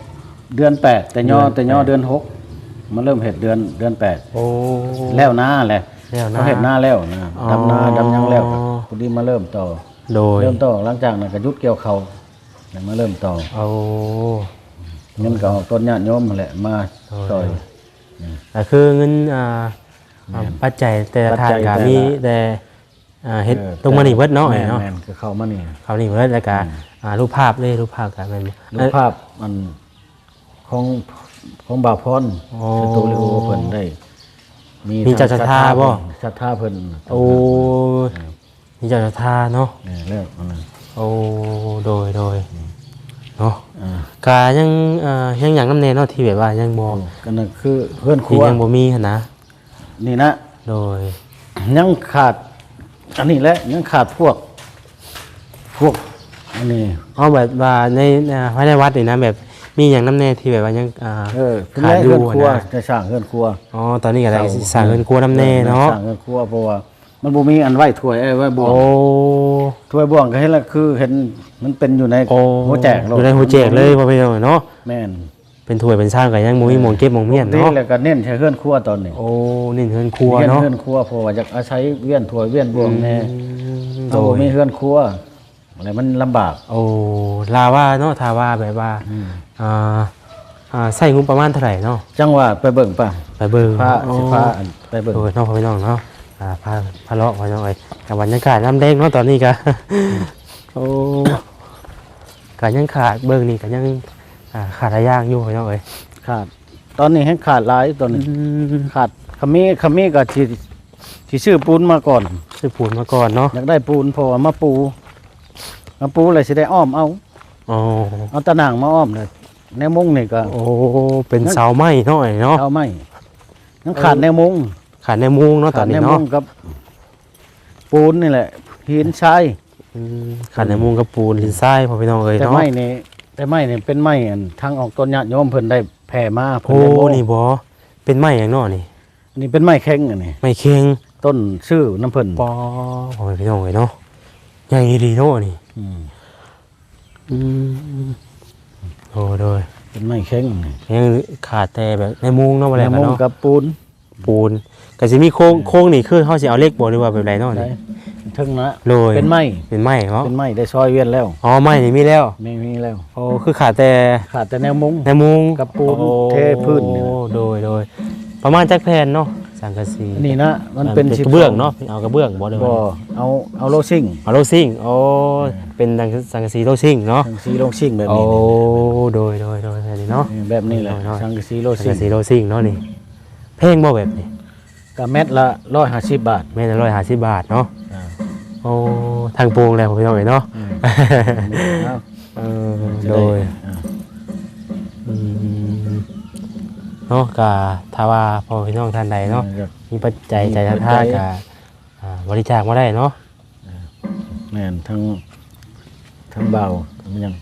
ເດືອນແປດ ແຕ່ຍໍ ເດືອນແປດ ແຕ່ຍໍເດືອນຫົກ ມາເລີ່ມເຮັດເດືອນ ເດືອນແປດ. ໂອ້ ແລ້ວນາແຫຼະ ແລ້ວນາ ເຂົາເຮັດນາແລ້ວນະ ອໍ ດຳນາດຳຫຍັງແລ້ວ ພໍດີມາເລີ່ມຕໍ່. ໂດຍ ເລີ່ມຕໍ່ ຫຼັງຈາກນັ້ນກໍຢຸດກ່ຽວເຂົ້າ ແລ້ວມາເລີ່ມຕໍ່. ໂອ້ ເງິນກໍອອກຕົ້ນຍາດໂຍມຫັ້ນແຫຼະ ມາ ໂດຍ ຊ່ອຍ ໂດຍ ອືມ ກໍຄືເງິນ ອ່າ ແມ່ນ ປັດໄຈແຕ່ລະທ່ານກໍມີແຕ່ ອ່າ ເຮັດ ເອີ ລົງມານີ້ເບິດເນາະ ແມ່ນ ເນາະ ແມ່ນ ຄືເຂົ້າມານີ້ ເຂົ້ານີ້ເບິດ ແລ້ວກໍ ອືມ ອ່າ ຮູບພາບເດ້ ຮູບພາບກໍແມ່ນ ຮູບພາບ ເອີ ອັນ ຂອງ ຂອງບ່າວພອນ ອໍ ສະຕູດິໂອ ເພິ່ນໄດ້ ມີ ມີເຈົ້າສັດທາບໍ່? ສັດທາເພິ່ນ ໂອ້ ເອີ ມີເຈົ້າສັດທາເນາະ ເອີ ແລ້ວອັນນັ້ນ ໂອ້ ໂດຍໆ ອືມ ເນາະ ອ່າ ກະຍັງ ເອີ ຍັງຫຍັງນຳແດ່ເນາະ ທີ່ແບບວ່າຍັງບໍ່ ໂອ້ ກໍນັ້ນຄືເຮືອນຄົວ ທີ່ຍັງບໍ່ມີຫັ້ນນະ ນີ້ນະ ໂດຍ ຍັງຂາດ ອັນນີ້ແຫຼະ ຍັງຂາດພວກ ພວກ ອັນນີ້ ເອົາແບບວ່າໃນ ອ່າ ພາຍໃນວັດນີ້ນະ ແບບມີຫຍັງນຳແດ່ທີ່ແບບວ່າຍັງ ອ່າ ເອີ ເພິ່ນ ຂາດຢູ່ ເຮືອນຄົວ ນະ ຈະສ້າງເຮືອນຄົວ ອໍ ຕອນນີ້ກໍໄດ້ ເອີ ສ້າງເຮືອນຄົວນຳແດ່ເນາະ ສ້າງເຮືອນຄົວ ເພາະວ່າມັນບໍ່ມີອັນໄວ້ຖ້ວຍ ເອີ ໄວ້ບ່ວງ ໂອ້ ຖ້ວຍບ່ວງກໍເຫັນລະ ຄືເຫັນມັນເປັນຢູ່ໃນ ໂອ້ ຫົວແຈກໂລດ ຢູ່ໃນຫົວແຈກເລີຍ ບໍ່ມີ ບໍ່ເປັນຫຍັງເນາະ ແມ່ນ ເປັນຖ້ວຍເປັນຊາມກໍຍັງບໍ່ມີ ເອີ ໝ່ອງເກັບໝ່ອງມ້ຽນເນາະ ແລ້ວກໍເນັ້ນໃສ່ເຮືອນຄົວຕອນນີ້ ໂອ້ ເນັ້ນເຮືອນຄົວເນາະ ເນັ້ນເຮືອນຄົວ ເພາະວ່າຢາກອາໄສວຽນຖ້ວຍວຽນບ່ວງແດ່ ອືມ ເຮົາບໍ່ມີ ໂດຍ ເຮືອນຄົວ ແລ້ວມັນລຳບາກ ໂອ້ ລາວວ່າເນາະ ຖ້າວ່າແບບວ່າ ອືມ ອ່າ ອ່າ ໃຊ້ງົບປະມານເທົ່າໃດເນາະ ຈັ່ງວ່າໄປເບິ່ງປະ ໄປເບິ່ງ ພາ ໂອ້ ຊິພາ ອັນ ໄປເບິ່ງ ໂດຍ ເນາະ ພໍ່ແມ່ພີ່ນ້ອງເນາະ ອ່າ ພາ ພາເລາະ ພໍ່ແມ່ພີ່ນ້ອງເອີຍ ກາງວັນຍັງຂາດນ້ຳແດງເນາະ ຕອນນີ້ກະ ອືມ ໂອ້ ກະຍັງຂາດ ເບິ່ງນີ້ກະຍັງ ອ່າ ຂາດຫຼາຍຢ່າງຢູ່ພີ່ນ້ອງເອີຍ ຂາດ ຕອນນີ້ແຮງຂາດຫຼາຍຕອນນີ້ ອືມ ຂາດ ຄັນມີ ຄັນມີກໍຊິ ຊິຊື້ປູນມາກ່ອນ ຊື້ປູນມາກ່ອນເນາະ ຢາກໄດ້ປູນ ເພາະວ່າມາປູ ມາປູແລ້ວຊິໄດ້ອ້ອມເອົາ ອໍ ເອົາຕາໜ່າງມາອ້ອມເລີຍ ແນວມຸງນີ້ກໍ ໂອ້ ເປັນເສົາໄມ້ເນາະ ເນາະ ເສົາໄມ້ ຍັງຂາດແນວມຸງ ຂາດແນວມຸງເນາະ ຕອນນີ້ເນາະ ຂາດແນວມຸງກັບປູນນີ້ແຫຼະ ຫີນຊາຍ ອືມ ຂາດແນວມຸງກັບປູນ ອືມ ຫີນຊາຍ ພໍ່ພີ່ນ້ອງເອີຍ ແຕ່ ເນາະ ໄມ້ນີ້ ແຕ່ໄມ້ນີ້ເປັນໄມ້ ອັນ ທາງອອກຕົນຍາດໂຍມເພິ່ນໄດ້ແຜ່ມາ ເພິ່ນໄດ້ ໂອ້ ບອກ ນີ້ບໍ ເປັນໄມ້ຫຍັງເນາະນີ້? ອັນນີ້ເປັນໄມ້ເຄັງ ອັນນີ້ ໄມ້ເຄັງ ຕົ້ນຊື້ນຳເພິ່ນ ປໍ ພໍ່ພີ່ນ້ອງເອີຍເນາະ ໃຫຍ່ອີ່ຫຼີເນາະນີ້ ອືມ ອືມ ໂອ້ ໂດຍ ເປັນໄມ້ເຄັງ ຍັງຂາດແຕ່ແບບໃນມຸງເນາະ ບໍ່ແລ້ວ ໃນມຸງເນາະ ກັບປູນ ປູນ ກໍຊິມີໂຄງ ອືມ ໂຄງນີ້ຄືເຮົາຊິເອົາເຫຼັກບໍ່ ຫຼືວ່າແບບໃດເນາະນີ້? ເທິງນະ ໂດຍ ເປັນໄມ້ ເປັນໄມ້ເນາະ ເປັນໄມ້ ໄດ້ຊອຍວຽນແລ້ວ ອໍ ໄມ້ນີ້ມີແລ້ວ ມີ ມີແລ້ວ ໂອ້ ຄືຂາດແຕ່ ຂາດແຕ່ແນວມຸງ ແນວມຸງ ກັບປູນ ໂອ້ ເທພື້ນນີ້ ໂດຍ ໂດຍ ປະມານຈັກແຜ່ນເນາະ ສັງກະສີ ອັນນີ້ນະ ມັນເປັນ ເປັນກະເບື້ອງເນາະ ເອົາກະເບື້ອງບໍ່ ຫຼືວ່າ ບໍ່ ເອົາ ເອົາໂລຊິງ ເອົາໂລຊິງ ໂອ້ ອືມ ເປັນສັງ ສັງກະສີໂລຊິງເນາະ ສັງກະສີໂລຊິງແບບນີ້ ໂອ້ ແບບນີ້ ໂດຍ ໂດຍ ໂດຍ ແບບນີ້ເນາະ ແບບນີ້ເນາະ ສັງກະສີໂລຊິງ ສັງກະສີໂລຊິງເນາະນີ້ ແພງບໍ່ແບບນີ້? ກໍແມັດລະຮ້ອຍຫ້າສິບບາດ ແມັດລະຮ້ອຍຫ້າສິບບາດເນາະ ອ່າ ໂອ້ ທາງໂປ່ງແລ້ວພີ່ນ້ອງເອີຍເນາະ ອືມ ເອີ ຈະໄດ້ ໂດຍ ອ່າ ອືມ ເນາະ ກໍຖ້າວ່າພໍ່ແມ່ພີ່ນ້ອງທ່ານໃດເນາະ ເອີ ມີປັດໄຈ ມີ ໃຈສັດທາ ກໍ ອ່າ ບໍລິຈາກມາໄດ້ເນາະ ເອີ ແມ່ນ ທາງ ທາງບ່າວ ມັນຫຍັງ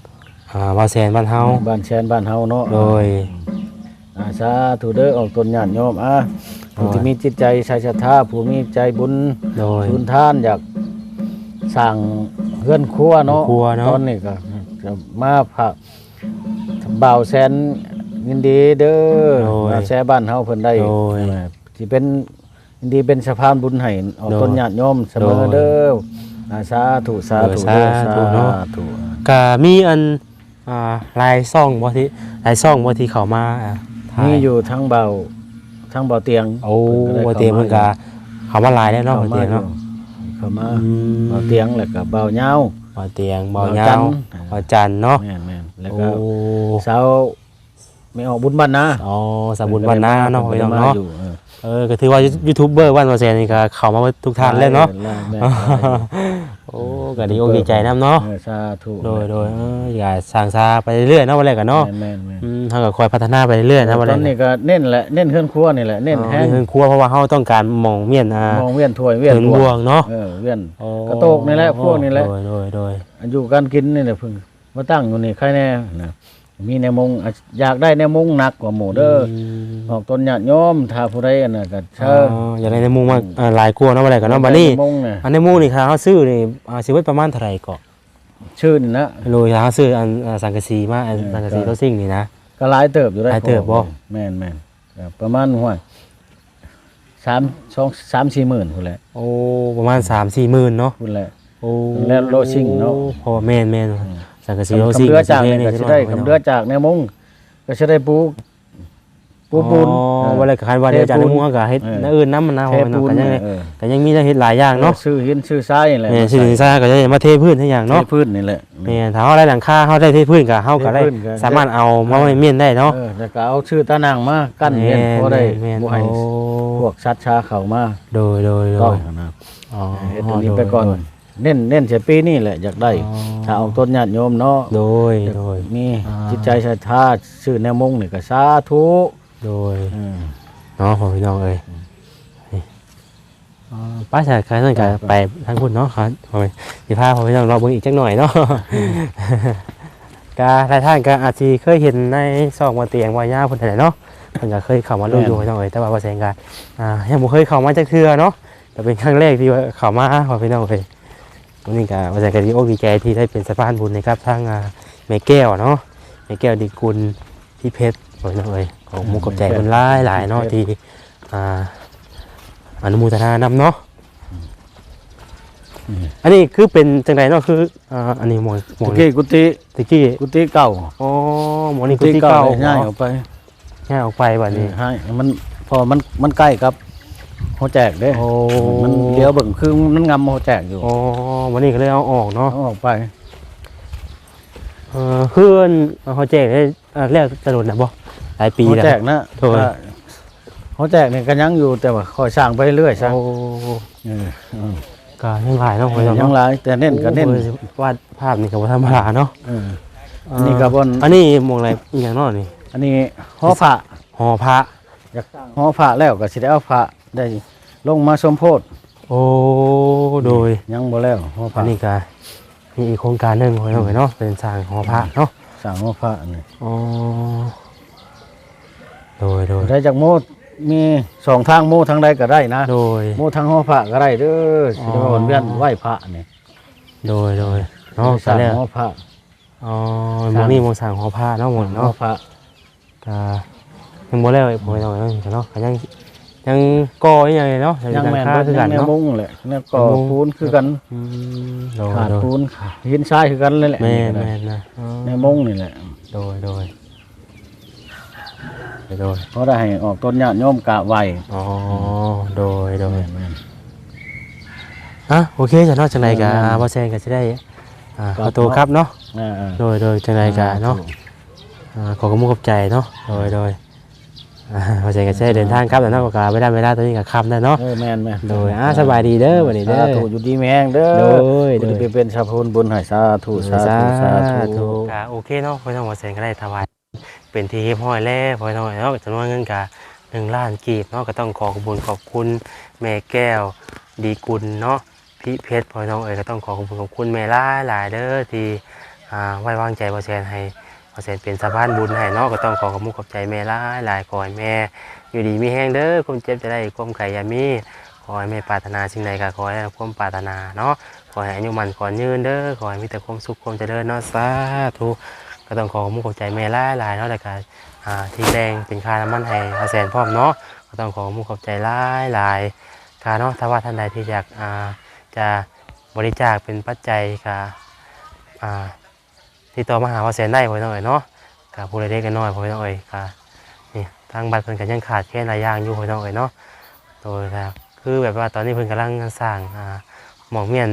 ອ່າ ບ່າວແສນບ້ານເຮົາ ບ້ານແສນບ້ານເຮົາເນາະ ໂດຍ ອືມ ສາທຸເດີ ອອກຕົນຍາດໂຍມ ອາ ຜູ້ທີ່ມີຈິດໃຈໃສສັດທາ ຜູ້ມີໃຈບຸນ ໂດຍ ທຸນທານ ຢາກສ້າງເຮືອນຄົວເນາະ ເຮືອນຄົວເນາະ ຕອນນີ້ກໍ ກໍມາພາກ ບ່າວແສນ ຍິນດີເດີ ໂດຍ ມາແຊບ້ານເຮົາເພິ່ນໄດ້ ໂດຍ ຊິເປັນ ຍິນດີເປັນສະພານບຸນໃຫ້ອອກ ໂດຍ ຕົນຍາດໂຍມສະເໝີເດີ ໂດຍ ອາ ສາທຸ ສາທຸ ໂດຍ ເດີ ສາທຸເນາະ ສາທຸ ກະມີອັນ ອ່າ ຫຼາຍຊ່ອງບໍ່ທີ່ ຫຼາຍຊ່ອງບໍ່ທີ່ເຂົ້າມາ ອ່າ ຖ່າຍ ມີຢູ່ທາງບ່າວ ທາງບ່າວຕຽງ ໂອ້ ເພິ່ນກໍໄດ້ ບ່າວຕຽງເພິ່ນກໍເຂົ້າມາຫຼາຍແລ້ວເນາະ ເຂົ້າມາ ບ່າວຕຽງເນາະ ເຂົ້າມາ ອືມ ບ່າວຕຽງ ແລ້ວກໍບ່າວຍາວ ບ່າວຕຽງ ບ່າວຍາວຈັນ ບ່າວຈັນເນາະ ແມ່ນໆ ແລ້ວກໍ ໂອ້ ສາວ ແມ່ອອກບຸນບ້ານນາ ອໍ ສາວບຸນບ້ານນາເນາະ ເພິ່ນກໍໄດ້ມາ ພີ່ນ້ອງເນາະ ຢູ່ ເອີ ເອີ ກໍຖືວ່າ ອືມ ຢູທູບເບີບ້ານບ່າວແສນນີ້ກໍເຂົ້າມາເບິດທຸກທ່ານເລີຍເນາະ ຫຼາຍ ຫຼາຍ ແມ່ນ ຫຼາຍຢູ່ ໂອ້ ກໍດີອົກດີໃຈນຳເນາະ ເອີ ສາທຸ ໂດຍ ໂດຍ ເອີ ກໍສ້າງສາໄປເລື້ອຍໆເນາະ ວ່າແລ້ວກໍເນາະ ແມ່ນໆ ອືມ ເຮົາກໍຄອຍພັດທະນາໄປເລື້ອຍໆເນາະ ເອີ ຕອນນີ້ກໍເນັ້ນແຫຼະ ເນັ້ນເຮືອນຄົວນີ້ແຫຼະ ເນັ້ນແຮງ ເອີ ເຮືອນຄົວ ເພາະວ່າເຮົາຕ້ອງການໝ່ອງມ້ຽນ ອ່າ ເຮືອນ ຖ້ວຍ ວຽນ ເຖິງບ່ວງເນາະ ເອີ ວຽນ ໂອ້ ກະໂຕກນີ້ແຫຼະ ພວກນີ້ແຫຼະ ໂດຍ ໂດຍ ໂດຍ ຢູ່ການກິນນີ້ແຫຼະ ເພິ່ນ ມາຕັ້ງຢູ່ນີ້ໃຄແດ່ນະ ມີແນວມຸງ ອາ ຢາກໄດ້ແນວມຸງໜັກກວ່າໝູ່ເດີ ອືມ ອອກຕົນຍາດໂຍມ ຖ້າຜູ້ໃດອັນນັ້ນກໍເຊີນ ອໍ ຢາກໄດ້ແນວມຸງມາ ອືມ ເອີ ຫຼາຍກວ່າເນາະ ວ່າແລ້ວກໍເນາະ ບັດນີ້ ແນວມຸງນະ ອັນແນວມຸງນີ້ ຖ້າເຮົາຊື້ນີ້ ອ່າ ຊິເບິດປະມານເທົ່າໃດເກາະ? ຊື້ນີ້ນະ ໂດຍ ຖ້າເຮົາຊື້ອັນ ອ່າ ສັງກະສີມາ ອັນ ເອີ ສັງກະສີ ກໍ ໂຕຊິງນີ້ນະ ກໍຫຼາຍເຕີບຢູ່ໄດ໋ ຫຼາຍເຕີບບໍ່? ແມ່ນໆ ກໍປະມານ ຫ້ວຍ ສາມ ສອງ ສາມສີ່ໝື່ນພຸ້ນແຫຼະ ໂອ້ ປະມານສາມສີ່ໝື່ນເນາະ ພຸ້ນແຫຼະ ໂອ້ ແລ້ວໂລຊິງເນາະ ເພາະວ່າແມ່ນໆ ອືມ ສັງກະສີໂລຊິງ ຄັນເຫຼືອຈາກນີ້ກໍຊິໄດ້ ຄັນເຫຼືອຈາກແນວມຸງກໍຊິໄດ້ປູ ປູປູນ ອໍ ເອີ ວ່າແລ້ວກໍຄັນວ່າເດີຈາກແນວມຸງເຮົາກໍເຮັດ ເອີ ແນວອື່ນນຳນະ ເພປູນ ເພປູນ ເອີ ກໍຍັງມີແນວເຮັດຫຼາຍຢ່າງເນາະ ເອີ ຊື້ຫີນຊື້ຊາຍນີ້ແຫຼະ ແມ່ນ ຊື້ຫີນຊາຍກໍຈະມາເທພື້ນເຮັດຫຍັງເນາະ ເທພື້ນນີ້ແຫຼະ ແມ່ນ ຖ້າເຮົາໄດ້ຫຼັງຄາ ເຮົາໄດ້ເທພື້ນກໍ ເຮົາກໍໄດ້ ເທພື້ນກໍ ສາມາດເອົາມາໄວ້ມ້ຽນໄດ້ເນາະ ເອີ ແລ້ວກໍເອົາຊື້ຕາໜ່າງມາກັ້ນມ້ຽນ ແມ່ນ ພໍໄດ້ ແມ່ນ ບໍ່ໃຫ້ ໂອ້ ພວກສັດຊາເຂົ້າມາ ໂດຍ ໂດຍ ໂດຍ ຕ້ອງນະ ອໍ ເຮັດອັນນີ້ໄປກ່ອນ ໂດຍ ໂດຍ ເນັ້ນ ເນັ້ນໃສ່ປີນີ້ແຫຼະ ຢາກໄດ້ ອໍ ຖ້າອອກຕົນຍາດໂຍມເນາະ ໂດຍ ໂດຍ ມີ ອ່າ ຈິດໃຈສັດທາ ຊື້ແນວມຸງນີ້ກໍສາທຸ ໂດຍ ເອີ ເນາະ ພໍ່ພີ່ນ້ອງເອີຍ ອືມ ນີ້ ອ່າ ໄປຊະ ຄັນຊັ້ນກໍ ໄປ ໄປ ໄປທາງພຸ້ນເນາະ ຊິພາພໍ່ພີ່ນ້ອງເລາະເບິ່ງອີກຈັກໜ້ອຍເນາະ ກະຫຼາຍທ່ານກໍອາດຊິເຄີຍເຫັນໃນຊ່ອງບ່າວຕຽງ ບ່າວຍາວເພິ່ນຫັ້ນແຫຼະເນາະ ເພິ່ນກໍເຄີຍເຂົ້າມາລົມຢູ່ ແມ່ນ ພີ່ນ້ອງເອີຍ ແຕ່ວ່າບ່າວແສນກໍ ອ່າ ຍັງບໍ່ເຄີຍເຂົ້າມາຈັກເທື່ອເນາະ ກໍເປັນຄັ້ງແລກທີ່ວ່າເຂົ້າມາ ພໍ່ພີ່ນ້ອງເອີຍ ມື້ນີ້ກໍບ່າວແສນກໍດີອົກດີໃຈທີ່ໄດ້ເປັນສະພານບຸນໃຫ້ກັບທາງ ອ່າ ແມ່ແກ້ວເນາະ ແມ່ແກ້ວດີກຸນ ພິເພັດ ພໍ່ພີ່ນ້ອງເອີຍ ຂອບອົກຂອບໃຈເພິ່ນຫຼາຍໆເນາະ ທີ່ ອ່າ ອະນຸໂມທະນານຳເນາະ ອືມ ອັນນີ້ຄືເປັນຈັ່ງໃດເນາະ ຄື ອ່າ ອັນນີ້ໝ່ອງ ໝ່ອງ ຕະກີ້ກຸຕິ ຕະກີ້ກຸຕິເກົ່າ ອໍ ໝ່ອງນີ້ກຸຕິເກົ່າ ກຸຕິເກົ່າ ຍ້າຍອອກໄປ ຍ້າຍອອກໄປບັດນີ້ ເອີ ໃຫ້ມັນ ເພາະມັນ ມັນໃກ້ກັບຫົວແຈກເດ້ ໂອ້ ມັນຫຼຽວເບິ່ງຄືມັນງຳຫົວແຈກຢູ່ ອໍ ບັດນີ້ກໍເລີຍເອົາອອກເນາະ ເອົາອອກໄປ ເອີ ເຮືອນຫົວແຈກນີ້ ອ່າ ແລ້ວແຕ່ດົນແລ້ວບໍ່? ຫຼາຍປີແລ້ວ ຫົວແຈກນະ ໂດຍ ອ່າ ຫົວແຈກນີ້ກໍຍັງຢູ່ ແຕ່ວ່າຂ້ອຍສ້າງໄປເລື້ອຍຊະ ໂອ້ ເອີ ເອີ ກໍຍັງຫຼາຍເນາະ ເອີ ພໍ່ພີ່ນ້ອງເນາະ ຍັງຫຼາຍ ແຕ່ເນັ້ນກໍເນັ້ນ ໂອ້ ວາດພາບນີ້ກໍບໍ່ທຳມະດາເນາະ ເອີ ອ່າ ອັນນີ້ກໍບ່ອນ ອັນນີ້ໝ່ອງໃດ ອີຫຍັງເນາະນີ້? ອັນນີ້ຫໍພະ ຫໍພະ ຢາກສ້າງຫໍພະແລ້ວກໍຊິໄດ້ເອົາພະ ໄດ້ລົງມາສົມໂພດ ໂອ້ ໂດຍ ຍັງບໍ່ແລ້ວຫໍພະ ອັນນີ້ກໍມີອີກໂຄງການໜຶ່ງ ພີ່ນ້ອງເອີຍເນາະ ເປັນສ້າງຫໍພະເນາະ ສ້າງຫໍພະນີ້ ອໍ ໂດຍໆ ໄດ້ຈັກໂມ ມີສອງທາງ ໂມທາງໃດກໍໄດ້ນະ ໂດຍ ໂມທາງຫໍພະກໍໄດ້ເດີ ອໍ ຊິໄດ້ວ່າວຽນໄຫວ້ພະນີ້ ໂດຍໆ ເນາະ ໄດ້ສ້າງ ກໍແລ້ວ ຫໍພະ ອໍ ມື້ນີ້ມາສ້າງຫໍພະເນາະ ໝ່ອງເນາະ ຫໍພະ ກະຍັງບໍ່ແລ້ວອີກ ພໍ່ພີ່ນ້ອງເອີຍເນາະ ກະຍັງ ຍັງກໍ່ອີຫຍັງເນາະ ຍັງແມ່ນ ຍັງ ຍັງແນວມຸງແຫຼະ ແນວກໍ່ປູນຄືກັນ ອືມ ໂດຍ ຂາດ ໂດຍ ປູນ ຂາດຫີນຊາຍຄືກັນແຫຼະ ແມ່ນ ແມ່ນນະ ອໍ ແນວມຸງນີ້ແຫຼະ ໂດຍ ໂດຍ ໂດຍ ພໍໄດ້ໃຫ້ອອກຕົນຍາດໂຍມກາບໄຫວ້ ອໍ ໂດຍ ໂດຍ ແມ່ນ ແມ່ນ ອ່ະ ໂອເຄ ຊັ້ນເນາະ ຈັ່ງໃດກະ ແມ່ນ ອ່າ ບ່າວແສນກະຊິໄດ້ ອ່າ ຂໍໂຕກັບເນາະ ເອີໆ ໂດຍ ໂດຍ ຈັ່ງໃດກະເນາະ ອ່າ ຂໍຂອບມຸກຂອບໃຈເນາະ ໂດຍ ໂດຍ ອ່າ ວ່າຈັ່ງໃດກໍຊິໄດ້ເດີນທາງກັບແລ້ວເນາະ ກໍເວລາ ເວລາຕອນນີ້ກໍຄ່ຳແລ້ວເນາະ ເອີ ແມ່ນໆ ໂດຍ ອ່າ ສະບາຍດີເດີ ບັດນີ້ເດີ ສາທຸ ຢູ່ດີມີແຮງເດີ ໂດຍ ຜູ້ທີ່ເປັນສະພານບຸນໃຫ້ ສາທຸ ເອີ ສາທຸ ສາທຸ ສາທຸ ກໍໂອເຄເນາະ ພໍ່ນ້ອງ ບ່າວແສນກໍໄດ້ຖວາຍ ເປັນທີ່ຮຽບຮ້ອຍແລ້ວ ພໍ່ນ້ອງເນາະ ຈຳນວນເງິນກະໜຶ່ງລ້ານກີບເນາະ ກໍຕ້ອງຂໍຂອບຄຸນຂອບຄຸນແມ່ແກ້ວດີກຸນເນາະ ພິເພັດ ພໍ່ນ້ອງເອີຍ ກໍຕ້ອງຂໍຂອບຄຸນຂອບຄຸນແມ່ຫຼາຍໆເດີ ທີ່ ອ່າ ໄວ້ວາງໃຈບ່າວແສນໃຫ້ ບ່າວແສນເປັນສະພານບຸນໃຫ້ເນາະ ກໍຕ້ອງຂໍຂອບມຸກຂອບໃຈແມ່ຫຼາຍໆ ຂໍໃຫ້ແມ່ຢູ່ດີມີແຮງເດີ ຄວາມເຈັບຈະໄດ້ ຄວາມໄຂ້ຢ່າມີ ຂໍໃຫ້ແມ່ປາດຖະໜາສິ່ງໃດກໍຂໍໃຫ້ສົມຄວາມປາດຖະໜາເນາະ ຂໍໃຫ້ອາຍຸໝັ້ນຂວັນຍືນເດີ ຂໍໃຫ້ມີແຕ່ຄວາມສຸກຄວາມຈະເລີນເນາະ ສາທຸ. ກໍຕ້ອງຂໍຂອບມຸກຂອບໃຈແມ່ຫຼາຍໆເນາະ ແລ້ວກໍ ອ່າ ທີ່ແບ່ງເປັນຄ່ານ້ຳມັນໃຫ້ບ່າວແສນພ້ອມເນາະ ກໍຕ້ອງຂໍຂອບມຸກຂອບໃຈຫຼາຍໆ ກະເນາະ ຖ້າວ່າທ່ານໃດທີ່ຢາກ ອ່າ ຈະບໍລິຈາກເປັນປັດໄຈ ກະ ອ່າ ຕິດຕໍ່ມາຫາບ່າວແສນໄດ້ ພໍ່ແມ່ພີ່ນ້ອງເອີຍເນາະ ກະຜູ້ເລັກໆນ້ອຍໆ ພໍ່ແມ່ພີ່ນ້ອງເອີຍ ກະນີ້ທາງວັດເພິ່ນກະຍັງຂາດແຄນຫຼາຍຢ່າງຢູ່ ພໍ່ແມ່ພີ່ນ້ອງເອີຍເນາະ ໂດຍ ກະຄືແບບວ່າຕອນນີ້ເພິ່ນກຳລັງສ້າງ ອ່າ ໝ່ອງມ້ຽນ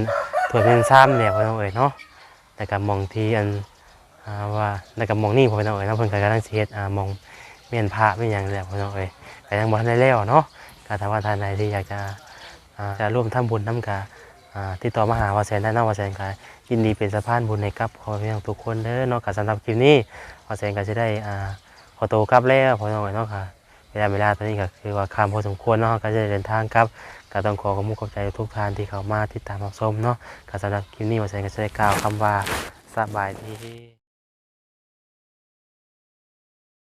ຖ້ວຍມ້ຽນຊາມແຫຼະ ພໍ່ແມ່ພີ່ນ້ອງເອີຍເນາະ ແລ້ວກະໝ່ອງທີ່ອັນ ອ່າ ວ່າ ແລ້ວກະໝ່ອງນີ້ ພໍ່ແມ່ພີ່ນ້ອງເອີຍເນາະ ເພິ່ນກະກຳລັງຊິເຮັດ ອ່າ ໝ່ອງມ້ຽນພະມ້ຽນຫຍັງແຫຼະ ພໍ່ແມ່ພີ່ນ້ອງເອີຍ ກະຍັງບໍ່ທັນໄດ້ແລ້ວເນາະ ກະຖ້າວ່າທ່ານໃດທີ່ຢາກຈະ ອ່າ ຈະຮ່ວມທຳບຸນນຳ ກະ ອ່າ ຕິດຕໍ່ມາຫາບ່າວແສນໄດ້ເນາະ ບ່າວແສນກະຍິນດີເປັນສະພານບຸນໃຫ້ກັບພໍ່ແມ່ພີ່ນ້ອງທຸກຄົນເດີເນາະ ກະສຳລັບຄລິບນີ້ບ່າວແສນກະຊິໄດ້ ອ່າ ຂໍໂຕກັບແລ້ວ ພໍ່ແມ່ພີ່ນ້ອງເອີຍເນາະ ກະເວລາ ເວລາຕອນນີ້ກະຄືວ່າຄ່ຳພໍສົມຄວນເນາະ ເຮົາກະຈະເດີນທາງກັບ ກະຕ້ອງຂໍຂອບມຸກຂອບໃຈທຸກໆທ່ານທີ່ເຂົ້າມາຕິດຕາມຮັບຊົມເນາະ ກະສຳລັບຄລິບນີ້ບ່າວແສນກະຊິໄດ້ກ່າວຄຳວ່າ ສະບາຍດີ.